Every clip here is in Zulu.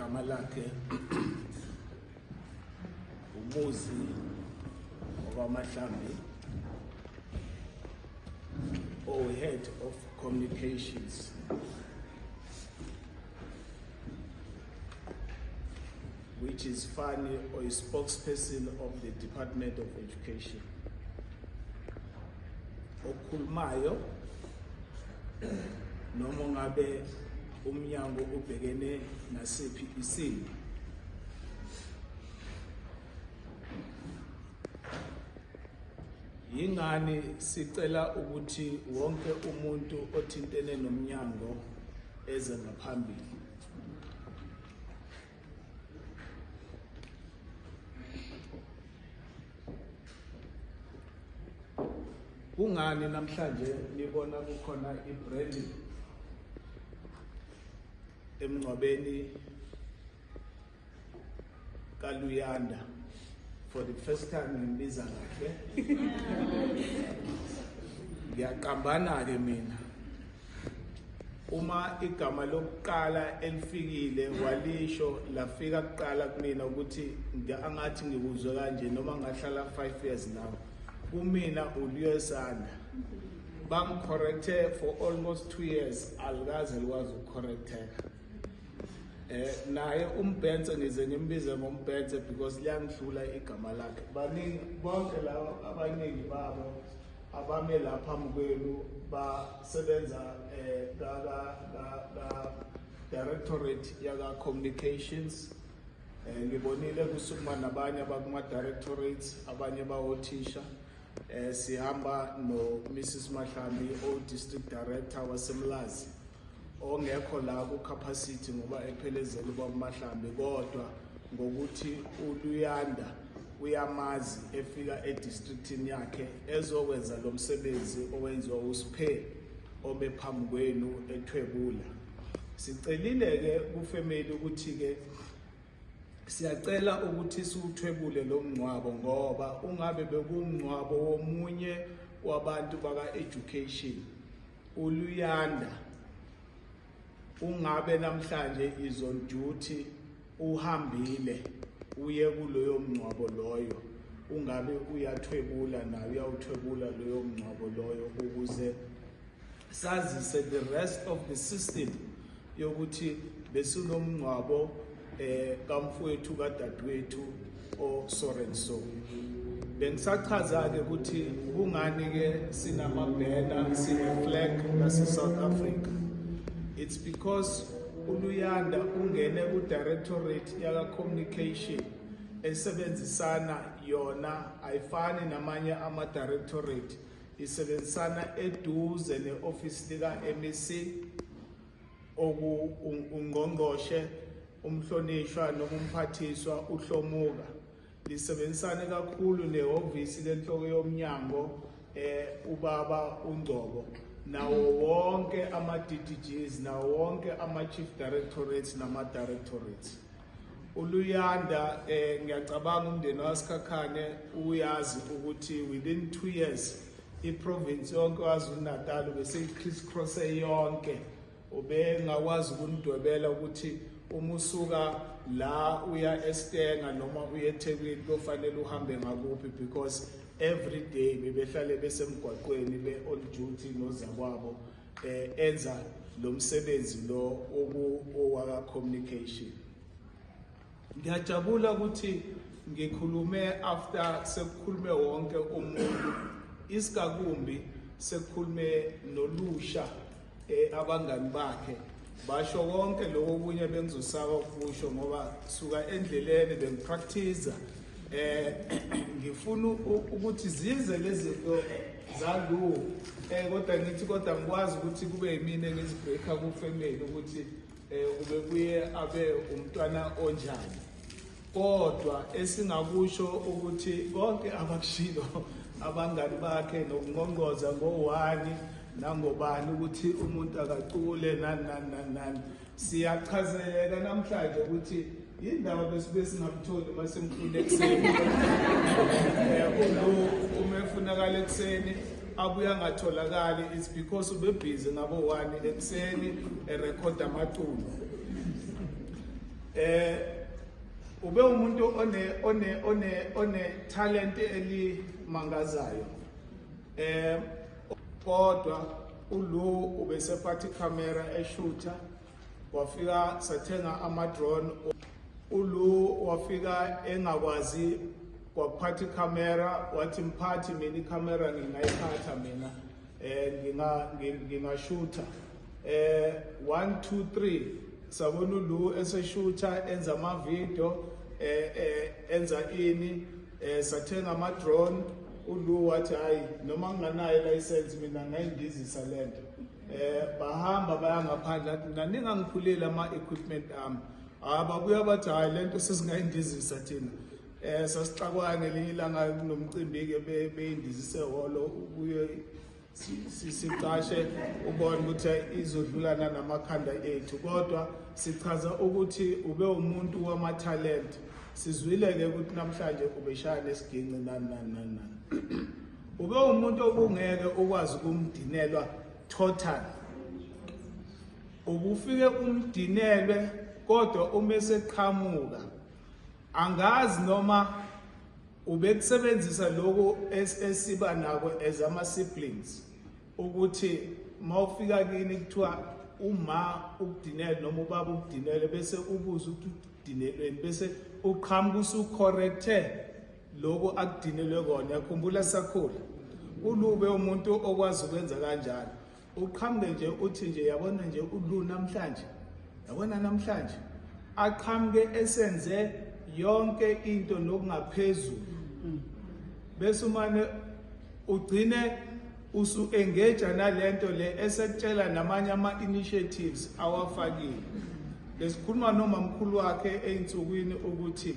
Igama lakhe uMuzi wakwaMahlambi, o-head of communications. Which is funny, or a spokesperson of the Department of Education. Okhulumayo noma ngabe umnyango ubhekene nasiphi isimo. Yingani sicela ukuthi wonke umuntu othintene nomnyango eze ngaphambili. Kungani namhlanje nibona kukhona i-branding emngcwabeni kaLuyanda? For the first time ngimbiza kahle. Ngiyaqambana ke mina. Uma igama lokuqala elifikile walisho lafika kuqala kumina ukuthi angathi ngikuzwe kanje noma ngahlala 5 years now. Kumina uLuyosanda. Bangicorrecte for almost 2 years, alikaze likwazi ukucorrecteka. Naye uMbhense ngize ngimbize ngoMbhense because liyangihlula igama lakhe. Baningi bonke laba, abaningi babo abame lapha phambi kwenu basebenza ka directorate yaka communications. Ngibonile kusukuma nabanye abakuma directorates, abanye bawothisha. Sihamba no Mrs Mahlambi, o district director waseMlazi, ongekho la ku capacity ngoba ephelezela ubaba Mahlambi, kodwa ngokuthi uLuyanda uyamazi efika edistrictini yakhe ezokwenza lo msebenzi owenziwa uSiphe ome phambi kwenu ethwebula. Sicelile ke kufamily ukuthi ke siyacela ukuthi siwuthwebule lo mngcwabo, ngoba ungabe bekumngcwabo womunye wabantu baka education, uLuyanda ungabe namhlanje is on duty, uhambile uye kuloyo mngcwabo loyo, ungabe uyathwebula naye uyawuthwebula loyo mngcwabo loyo, ukuze sazise the rest of the system yokuthi besinomngcwabo kamfowethu kadadewethu o so and so. Bengisachaza ke ukuthi kungani ke sinamabhena, sine flag lase South Africa. It's because uLuyanda ungene ku directorate yaka communication esebenzisana yona, ayifani namanye ama directorate, isebenzisana eduze neoffice lika MEC, oku ungqongqoshe umhlonishwa noma umphathiswa uHlomuka. Lisebenzisane kakhulu nehhovisi lenhloko yomnyango, ubaba uNgcobo, nawo wonke ama DDGs, nawo wonke ama chief directorates nama directorates. uLuyanda, ngiyacabanga umndeni waSikhakhane uyazi ukuthi within 2 years iprovince yonke KwaZulu Natal bese criss cross yonke. Ubengakwazi ukunidwebela ukuthi uma usuka la uya eStanger noma uye eThekwini kufanele uhambe ngakuphi, because every day bebehlale besemgwaqweni be on duty nozakwabo, enza lo msebenzi lo owaka communication. Ngiyajabula ukuthi ngikhulume after sekukhulume wonke umuntu, isikakumbi sekukhulume nolusha, abangani bakhe basho konke lokho okunye bengizosaba ukusho ngoba suka endleleni bengipractice, ngifuna ukuthi zize lezi zinto zalu, kodwa ngithi kodwa ngikwazi ukuthi kube yimina engizibreaka ku family ukuthi ube kuye abe umntwana onjani. Kodwa esingakusho ukuthi konke abakushilo abangani bakhe nokunqonqoza ngowani nangobani ukuthi umuntu akacule nani nani nani nani, siyachazeleka namhlanje ukuthi yindaba besibe singamtholi uma simfuna ekuseni. Uma efunakala ekuseni abuye angatholakali, it's because ubebhizi ngabo 1 ekuseni erekhoda amaculo. Ube umuntu one talent elimangazayo. Kodwa uLu ubesephatha camera eshutha, wafika sathenga ama drone. uLu wafika engakwazi kwakuphatha ikhamera, wathi mphathi mina ikhamera ngingayiphatha mina, ngingashutha. 1 2 3 sabona uLu eseshutha, enza ama video, enza ini, sathenga ama drone. uLu wathi hayi, noma nginganayo license mina ngayindizisa lento. Bahamba baya ngaphandle, athi mina ningangiphuleli ama equipment ami. Ababuya bathi hayi, lento sesingayindizisa thina. Sasixakwa ngelinye ilanga kunomcimbi ke, beyindizise hholo, ubuye sicashe ubone ukuthi izodlulana namakhanda ethu. Kodwa sichaza ukuthi ube umuntu wama-talent. Sizwile ke ukuthi namhlanje ubeshaya nesiginci, nani nani nani nani. Ube umuntu obungeke ukwazi ukumdinelwa total, ubufike umdinelwe, kodwa uma eseqhamuka angazi noma ubekusebenzisa lokhu esiba nako as ama siblings, ukuthi mawufika kini kuthiwa uma ukudinele noma ubaba ukudinele, bese ubuza ukuthi udinelweni, bese uqhamuka usucorrecte lokhu akudinelwe kona. Yakhumbula sakhula, uLube umuntu okwazi ukwenza kanjalo. Uqhamuke nje uthi nje yabona nje uLu namhlanje, yabona namhlanje, aqhamuke esenze yonke into nokungaphezulu, bese umane ugcine usu engage nalento le esekutshela namanye ama initiatives awafakile. Besikhuluma nomamkhulu wakhe einsukwini ukuthi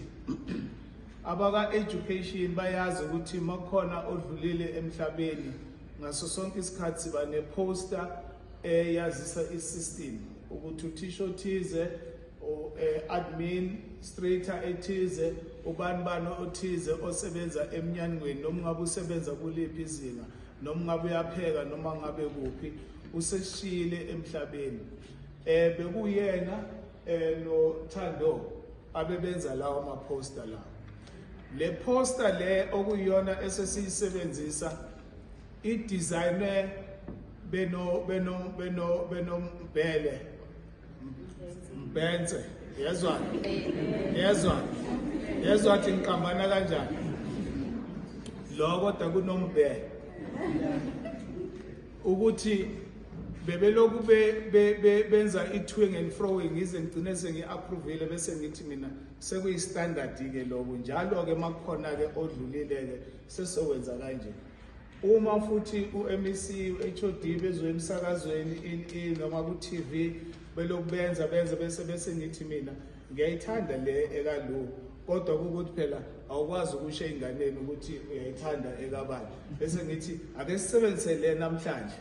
abaka education bayazi ukuthi makhona odlulile emhlabeni, ngaso sonke isikhathi siba neposter eyazisa isystem ukuthi uthisha othize, administrator ethize, ubani bani othize osebenza eminyangweni, noma ngabe usebenza kuliphi izinga, noma ngabe uyapheka, noma ngabe kuphi, useshiyile emhlabeni. Bekuyena noThando abebenza lawo ama poster lawo. Le poster le okuyiyona esesiyisebenzisa idesignwe beno beno beno benombhele Mbense, yezwa yezwa yezwa athi ngiqambana kanjani lo, kodwa kunombhele ukuthi bebeloku benza i-toing and froing ngize ngigcine sengi-approvile, bese ngithi mina sekuyi-standard-ke lokhu. Njalo-ke makukhona-ke odlulile-ke sesokwenza kanje. Uma futhi u-MEC, u-HOD bezoya emsakazweni in noma ku-TV, belokhu benza benza bese ngithi mina ngiyayithanda le ekaLu, kodwa kukuthi phela awukwazi ukusho ey'nganeni ukuthi uyayithanda ekabani. Bese ngithi ake sisebenzise le namhlanje,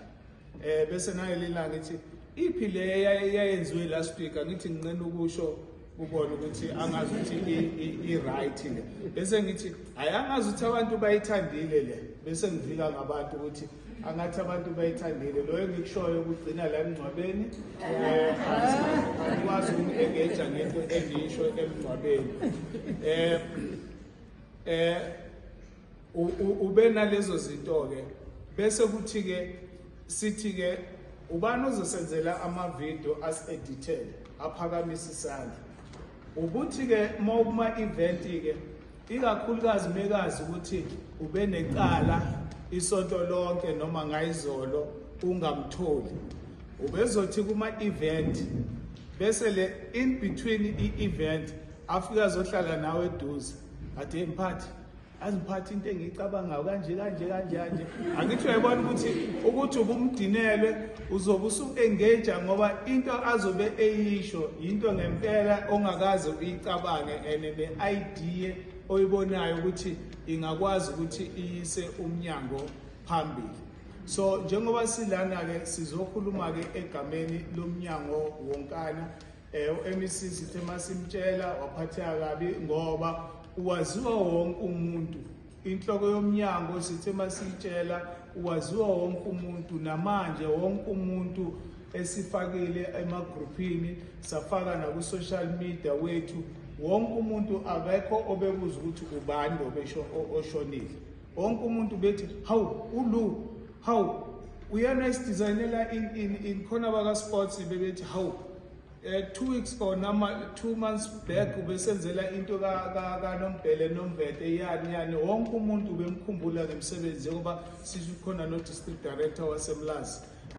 bese nangelilanga ngithi iphi le eyayenziwe last week, angithi nginqena ukusho kubona ukuthi angazi ukuthi i-right le. Bese ngithi hayi, angazi ukuthi abantu bayithandile le, bese ngivika ngabantu ukuthi angathi abantu bayithandile. Loyo engikushoyo kugcina la emngcwabeni. Angikwazi uku-engage ngento engiyisho emngcwabeni. Ube nalezo zinto ke, bese kuthi ke sithi ke ubani ozosenzela ama video as edited, aphakamisa isandla. Ukuthi ke mawukuma event ke, ikakhulukazi mekazi ukuthi ube necala isonto lonke noma ngayizolo ungamtholi, ubezothi kuma event, bese le in between i-event afika azohlala nawe eduze, athi mphathi, aziphathe into engiyicabangayo kanje kanje kanje kanje. Angithi uyayibona ukuthi ubumdinelwe, uzobe usu-engage ngoba into azobe eyisho into ngempela ongakaze uyicabange and ne-idea oyibonayo ukuthi ingakwazi ukuthi iyise umnyango phambili. So njengoba silana-ke sizokhuluma-ke egameni lomnyango wonkana. U-MEC sithe masimtshela waphatheka kabi ngoba waziwa wonke umuntu. Inhloko yomnyango sithe masiyitshela, waziwa wonke umuntu, namanje wonke umuntu. Esifakile emagruphini, safaka naku-social media wethu. Wonke umuntu, akekho obebuza ukuthi ubani lo besho oshonile. Wonke umuntu bethi, "Hawu, ulu, hawu, uyena esidesignela in khona." Baka sports bebethi, "Hawu, 2 weeks or nama 2 months back ubesenzela into ka ka kaNombhele Nomvete, yani yani." Wonke umuntu ubemkhumbula ngemsebenzi, njengoba sikhona no district director waseMlazi.